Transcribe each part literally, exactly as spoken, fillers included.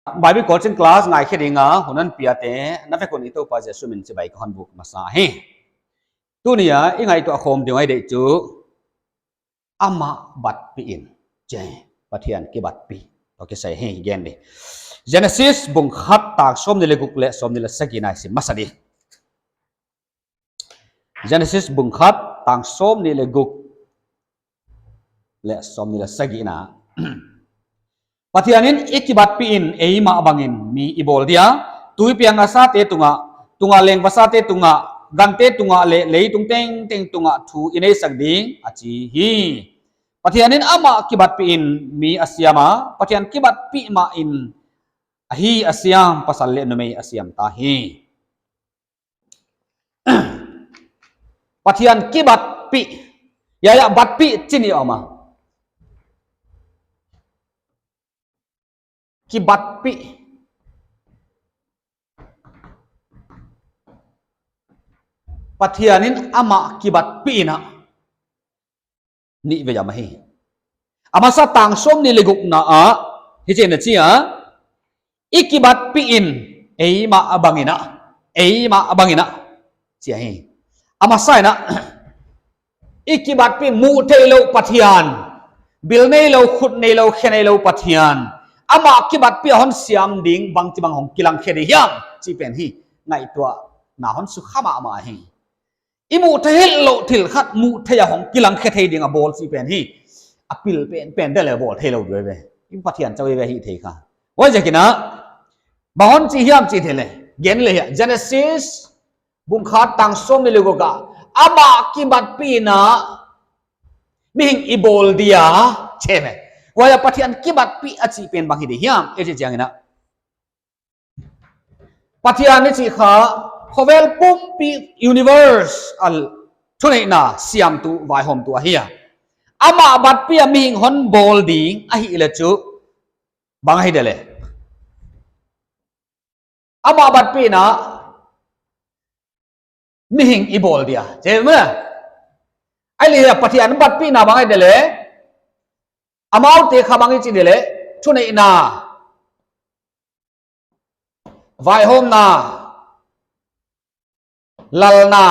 Bible coaching class ngaikhe dinga hun hon piate na vek un i Toupa Jesu min chibai ka hon buk masa hi. Tuni a i ngaihtuah khawm ding uh ahi chu amah batpih in, chi, Pathian kibatpih. Okay, sai hi gen di. Genesis bung khat tang sawmnih leh guk leh sawmnih leh sagihna i sim masa di. Genesis bung khat tang sawmnih leh guk leh sawmnih leh sagihna. Pathian in i kibatpih in eimah bangin mi i bawl dia, tuipi a ngasate tungah, tung a leng vasate tungah, gante tungah leh leitung tengteng tungah thu i neisak ding a chi hi. Pathian in amah kibatpih in mi a siam a, Pathian kibatpih mah in ahi a siam, pasal leh numei a siam ta hi. Pathian kibatpih. Hiai a batpih chi nih om a. Kibatpih. Pathian in amah kibatpih in a nih vei a mah hi. A masa tang sawmnih leh gukna ah hichi'n a chi a, i kibatpih in eimah bangin a, eimah bangin a, chi a hi. A masa in a, i kibatpih, muh theihlouh Pathian, bil neilou, khut neilou, khe neilou Pathian, amah kibatpih a hon siam ding bangchibang hong kilang khe di hiam chih pen hi ngaihtuahna hon sukha mahmah hi. I muh theih louh thil khat muh theih a hong kilang khe thei ding a bawl chih pen hi. A pil penpen deuh leh bawl theilou di ve. I Pathian chauh ve hi thei kha. Huaiziakin a, bang hon chi hiam chih theih leh, gen leh hia, Genesis bung khat tang sawmnih leh guk ah, amah kibatpih in a mihing i bawl dia, chi ve. Huai a Pathian kibatpih a chih pen bang hi di hiam i chih chiangin a, Pathian i chih kha khovel pumpi, universe a thuneihna siamtu, vaihawmtu ahi a. Amah batpih a mihing hon bawl ding ahih leh chu bang ahi di leh, amah batpih in a mihing i bawl dia, chi ve maw. Ahihleh Pathian batpihna bang ahi di leh, amaute kha bang i chi di leh, thuneihna, vaihawmna, lalna,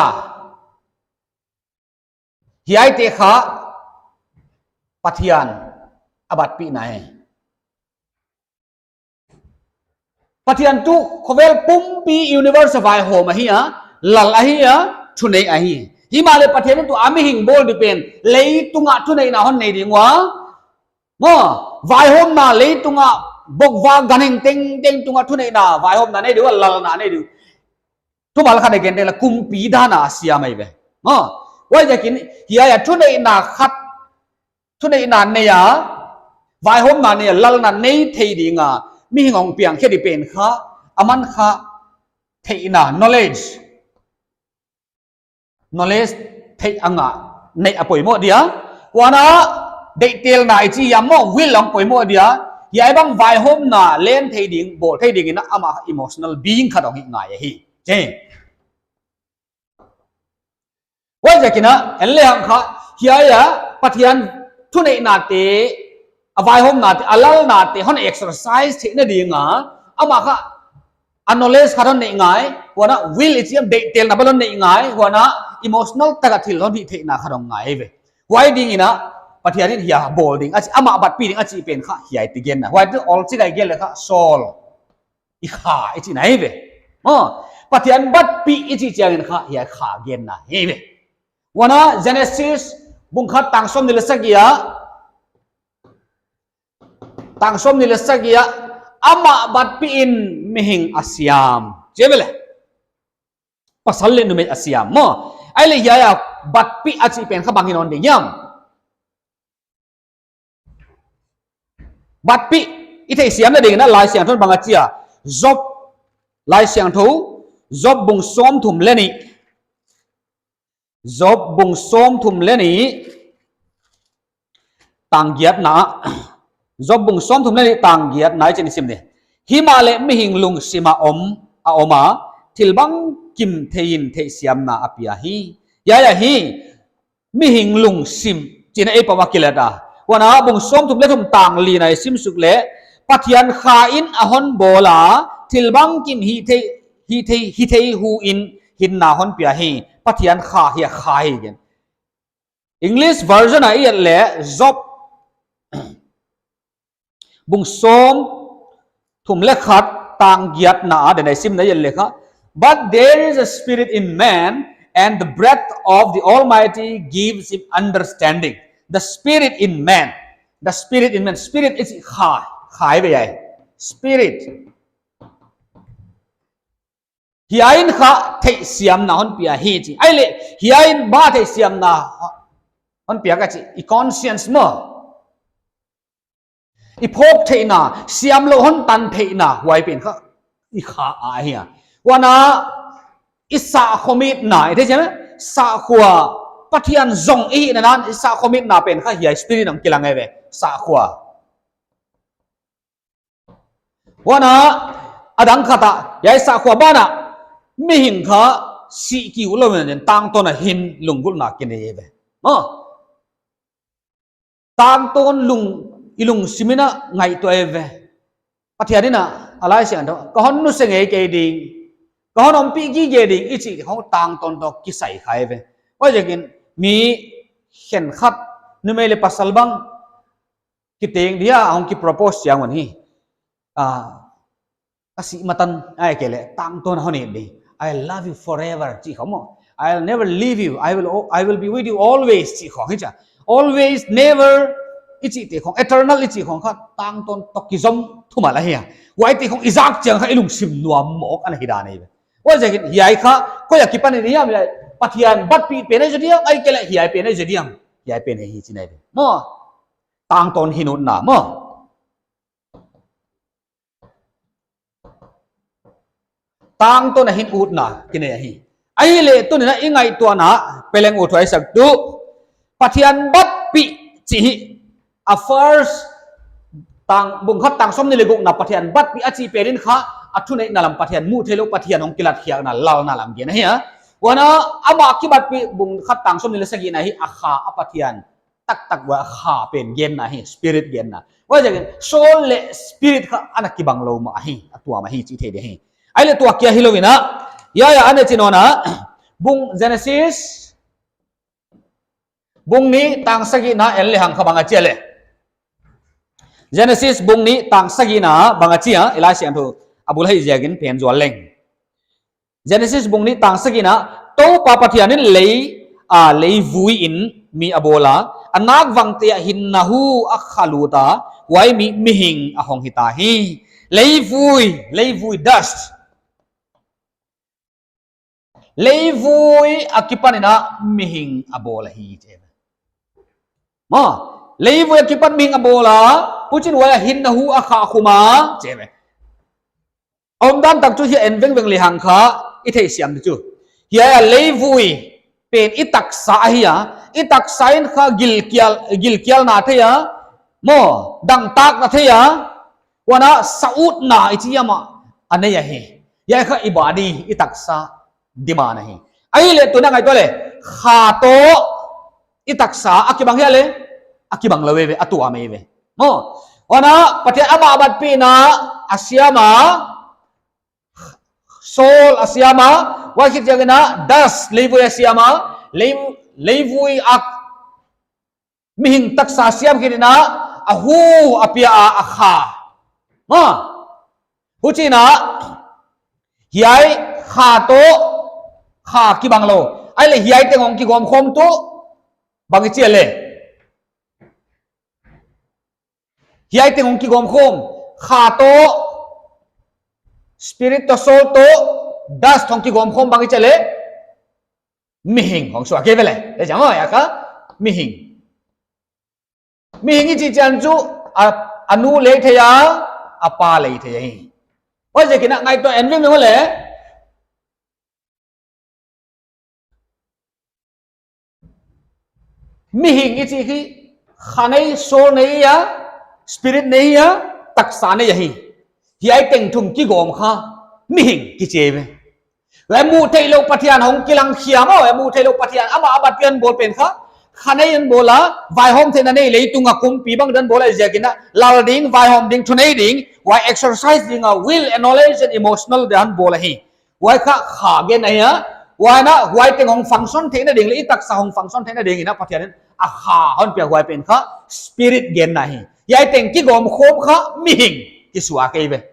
hiaite kha Pathian a batpihna hi. Pathian tuh khovel pumpi, universe a vaihawm ahi a, lal ahi a, thunei ahi. Himahleh Pathian in tuh a mihing bawl di pen leitung ah thuneihna hon nei ding ua, maw, vaihawmna, leitung ah bokvak ganhing tengteng tung ah thuneihna, vaihawmna nei di ua, lalna nei di ua. Thumal khat a gen leh kumpi dan a siam ahi ve. Maw, huaiziakin hiai a thuneihna khat, thuneihna nei a, vaihawmna nei a, lalna nei thei ding a mihing hong piang khe di pen kha, aman kha theihna, knowledge, knowledge, theih a ngah, neih a poimoh dia. Huan a, deihtelna i chi hiam maw, will hong poimoh dia. Hiai bang vaihawmna len thei ding, bawl thei dingin a, amah emotional being khat hong hih ngai ahi, chi. Huaiziakin a, en lehang kha, hiai a Pathian thuneihnate, a vaihawmnate, a lalnate hon exercise theihna ding a, amah kha a knowledge khat hon neih ngai, huan a will i chi hiam, deihtelna bel hon neih ngai, huan a emotional tak a thil hon hih theihna khat hong ngai ve. Huai dingin a, Pathian in hiai bawl ding a chih, amah batpih ding a chih pen kha hiai te genna. Huai te awl chi gai gen leh kha soul, i kha i chihna hi ve. Maw, Pathian batpih i chih chiangin kha hiai kha genna hi ve. Huan a Genesis bung khat tang sawmnih leh sagih a, tang sawmnih leh sagih a, amah batpih in mihing a siam, chi ve leh, pasal leh numei a siam maw. Ahihleh hiai a batpih a chih pen kha bang in hon ding hiam? Batpih i theihsiamna dingin a Laisiangthou in bang a chi a? Job, Laisiangthou, Job bung sawmthum leh nih, Job bung sawmthum leh nih, tang giatna, Job bung sawmthum leh nih tang giatna i chi'n i sim di. Himahleh mihing lungsim a om, a om a, thil bangkim thei in theihsiamna a pia hi. Hiai ahi, mihing lungsim, chi'n a ei pau a kilet a. Huan a bung sawmthum leh thum tang lina i sim suk leh, Pathian Kha in a hon bawl a, thil bangkim hithei, hithei, hithei hu in hinna hon pia hi. Pathian Kha hi a Kha hi gen. English version a i et leh Job bung sawm thum leh khat tang giatna a, den a i simna i et leh kha, "But there is a spirit in man, and the breath of the Almighty gives him understanding." The spirit in man. The spirit in man. Spirit is Kha. Kha hi ve ai. Spirit. Hiai in kha theihsiamna hon pia hi chi. Ahihleh, hiai in bang theihsiamna hon pia ka chi. I conscience maw. I phawk theihna, siamlouh hon tan theihna, huai pen kha i Kha ahi a. Huan a, i sakhua mitna, i thei chiang, sakhua, Pathian zong i hihna nan, i sakhua mitna pen kha hiai spirit in hong kilang ei ve, sakhua. Huan a, a dang khat ah, hiai sakhua banah, mihing kha sih ki ut lou in, tangtawn a hin lunggulhna kinei ei ve. Maw. Tangtawn lung, i lungsim in a ngaihtuah ei ve. Pathian in a, a Laisiangthou, ka hon nusia ngei kei ding, ka hon ompih gige ding, i chih khong tangtawn toh kisai kha ei ve. Huaiziakin mi khenkhat, numei leh pasal bang, kiteng dia, a hong ki propose chiang un hi. Ah, a sih matan, ahihkeileh, tangtawn hon it ding. "I love you forever," chih khong maw. "I'll never leave you. I will, I will be with you always," chih khong hi chia. Always, never, i chihte khong, eternal i chih khong kha, tangtawn toh kizom thu mah la hi a. Huaite khong i zak chiang kha i lungsim nuam mawk ana hi dan ei ve. Huaiziakin hiai kha, koi akipan in hiam hiai, Pathian batpih pen ahi zaw diam, ahihkeileh hiai pen ahi zaw diam. Hiai pen ahi hi chi nei ve. Maw, tangtawn hin utna, maw. Tangtawn a hin utna kinei ahi. Ahihleh tuni'n i ngaihtuahna peleng uthuai sak tu. Pathian batpih chih hi. A first tang, bung khat tang sawmnih leh gukna Pathian batpih a chih pen in kha, a thuneihna lam Pathian, muhtheihlouh Pathian hong kilatkhiakna, lalna lam gen ahi a. Huan a, amah kibatpih bung khat tang sawmnih leh sagihna hi a Kha a Pathian taktak, huai Kha pen genna hi, spirit genna. Huaiziakin soul leh spirit kha ana kibanglou mah hi, a tuam ahi chih thei di hi. Ahihleh tua kia hilou in a, hiai a ana chi nawn a, bung Genesis, bung nih tang sagihna en lehang kha bang a chi a leh. Genesis bung nih tang sagihna bang a chi a, i Laisiangthou a bul ahih ziakin pen zual leng. Genesis bung nih tang sagihna, Toupa Pathian in lei, a, leivui in mi a bawl a, a nakvangte ah hinna hu a khalut a, huai mi mihing a hong hita hi. Leivui, leivui, dust. Leivui akipan in a mihing a bawl ahi chi. Maw, leivui akipan mihing a bawl a, huchiin huai ah hinna hu a khah khum a chi. A omdan tak chu hiai en vengveng lehang kha i theisiam di chu. Hiai a leivui pen i taksa ahi a, i taksa in kha gilkial, gilkialna thei a, maw, dangtakna thei a, huan a sa utna i chi a mah a nei ahi. Hiai kha i body, i taksa demand ahi. Ahihleh tuni'n ngaihtuah leh, Kha toh i taksa a kibang hia leh, a kibanglou ei ve, a tuam ei ve. Maw, huan a Pathian amah batpihna a siam a, soul a siam a, huai khit chiangin a dust, leivui a siam a, lei, leivui a mihing taksa siam khit in a, a hu a pia a, a kha. Maw, huchiin a, hiai Kha toh Kha kibanglou. Ahihleh hiai teng hong kigawmkhawm tu, bang i chi a leh. Hiai teng hong kigawmkhawm, Kha toh, spirit toh, soul toh, dust hong kigawmkhawm bang i chi a leh. Mihing hong suak ei ve leh. Te chang o, hiai kha mihing. Mihing i chih chiang chu a, a nu lei thei a, a pa lei thei a hi. Huaiziakin a ngaihtuah en vengveng leh. Mihing i chih hi kha nei, soul nei a, spirit nei a, taksa nei ahi. Hiai teng thum kigawm kha mihing kichi ei ve. Huai muhtheihlouh Pathian hong kilang khia maw, huai muhtheihlouh Pathian amah a batpih a bawl pen kha, Kha nei hon bawl a, vaihawm theihna nei, leitung a kumpi bang dan bawl a ziakin a, lal ding, vaihawm ding, thunei ding, huai exercise ding a, will and knowledge and emotional dan bawl ahi. Huai kha kha genna ahi a, huai na, huai teng hong function theihna ding leh, i taksa hong function theihna ding in a Pathian in a kha hon pia, huai pen kha spirit genna ahi. Hiai teng kigawm khawm kha mihing kisuak ahi ve.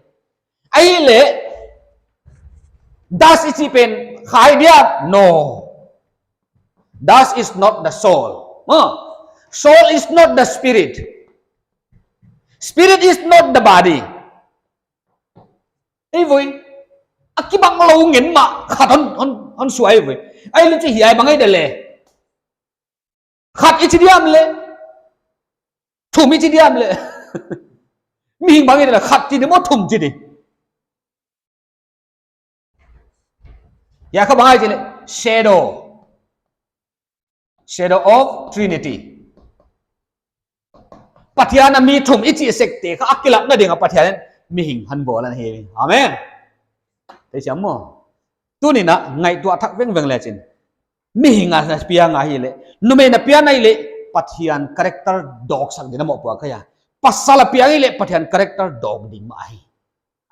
Ahihleh, dust i chih pen kha ahi diam? No. Dust is not the soul. Huh? Soul is not the spirit. Spirit is not the body. Ei voi. A kibang lou ngen mah, khat hon, hon, hon suak ei voi. Ahihleh chu hiai bang ahi dia leh. Khat i chi diam leh. Thum i chi diam leh. Mihing bang ahi dia leh, khat chi di maw, thum chi di. Hiai kha bang ahi chi leh, shadow. Shadow of Trinity. Pathian a mi thum i chih sekte kha a kilakna ding a Pathian in mihing hon bawl ahi. Amen. Thei siam maw? Tuni'n a ngaihtuah thak vengveng lechin. Mihing a na piang ahihleh, numei na piang ahihleh, Pathian character dawksak ding a mohpuak ahi a. Pasal a piang ahihleh, Pathian character dawk ding mah ahi.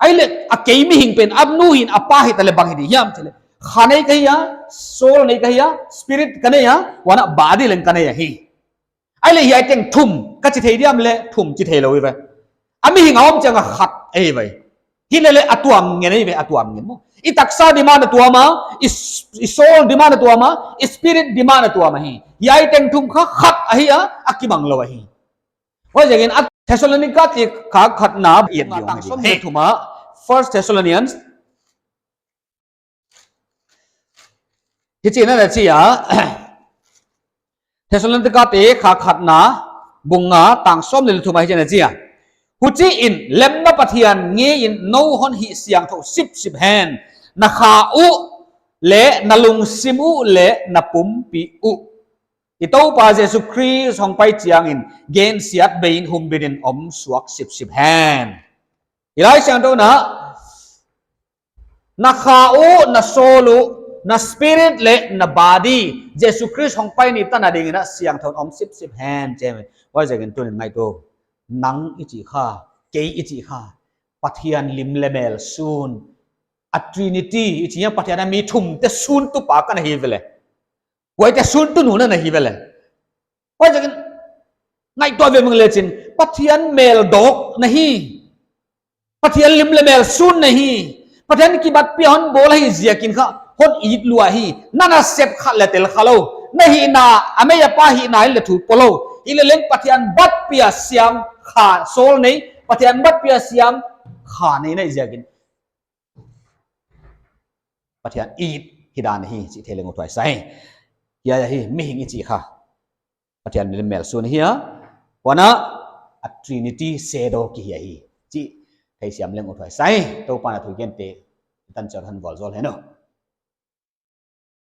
Ahihleh, a kei mihing pen, a nu hi'n a pa hita leh bang hi di hiam chi leh. Kha nei ka hi a, soul nei ka hi a, spirit ka nei a, huan a body leng ka nei ahi. Ahihleh hiai teng thum, ka chi thei diam leh, thum chi theilou hi ve. A mihing a om chiang a khat ahi ve. Hilele a tuam ngen ahi ve, a tuam ngen maw. I taksa demand a tuam a, i s-, i soul demand a tuam a, i spirit demand a tuam ahi. Hiai teng thum kha khat ahi a, a kibang lou ahi. Huaiziakin a Thessalonica te kha khatna i et ding ahi. Tang sawm leh thum a, First Thessalonians. Hichi'n a na chi a, Thessalonica te kha khatna, bung nga, tang sawm leh thum a hichi'n a chi a. Huchiin, lemna Pathian ngeiin nou hon hihsiangthou sipsip hen, na kha uh leh, na lungsim uh leh, na pumpi uh, i Toupa Jesu Khrist hongpai chiangin, gensiatbeiin humbit in om suak sipsip hen. I Laisiangthou na, na kha uh, na soul uh, na spirit leh na body, Jesu Khrist hongpai ni tan a dingin a siangthou in om sipsip hen, chi mai. Huaiziakin tuni'n ngaihtuah. Nang i chih kha, kei i chih kha, Pathian lim leh mel sun. A Trinity i chih a Pathian a mi thumte suntu pa ka na hi ve leh. Huaite suntu nu na na hi ve leh. Huaiziakin ngaihtuah vengveng lechin, Pathian mel dawk na hi. Pathian lim leh mel sun na hi. Pathian kibatpih a hon bawl ahi ziakin kha, hon it lua hi. Na nasep khat leh tel kha lou. Na hihna, a mei a pa hihna in leng thu pua lou. Hileleng Pathian batpih a siam kha soul nei, Pathian batpih a siam kha nei na hi ziakin. Pathian it hi dan hi, chih thei leng uthuai sa hi. Hiai ahi, mihing i chih kha. Pathian lim leh mel sun hi a. Huan a, a Trinity shadow ki hi ahi. Chih thei siam leng uthuai sa hi. Toupa'n a thu gente, tan char han bawl zaw hen aw.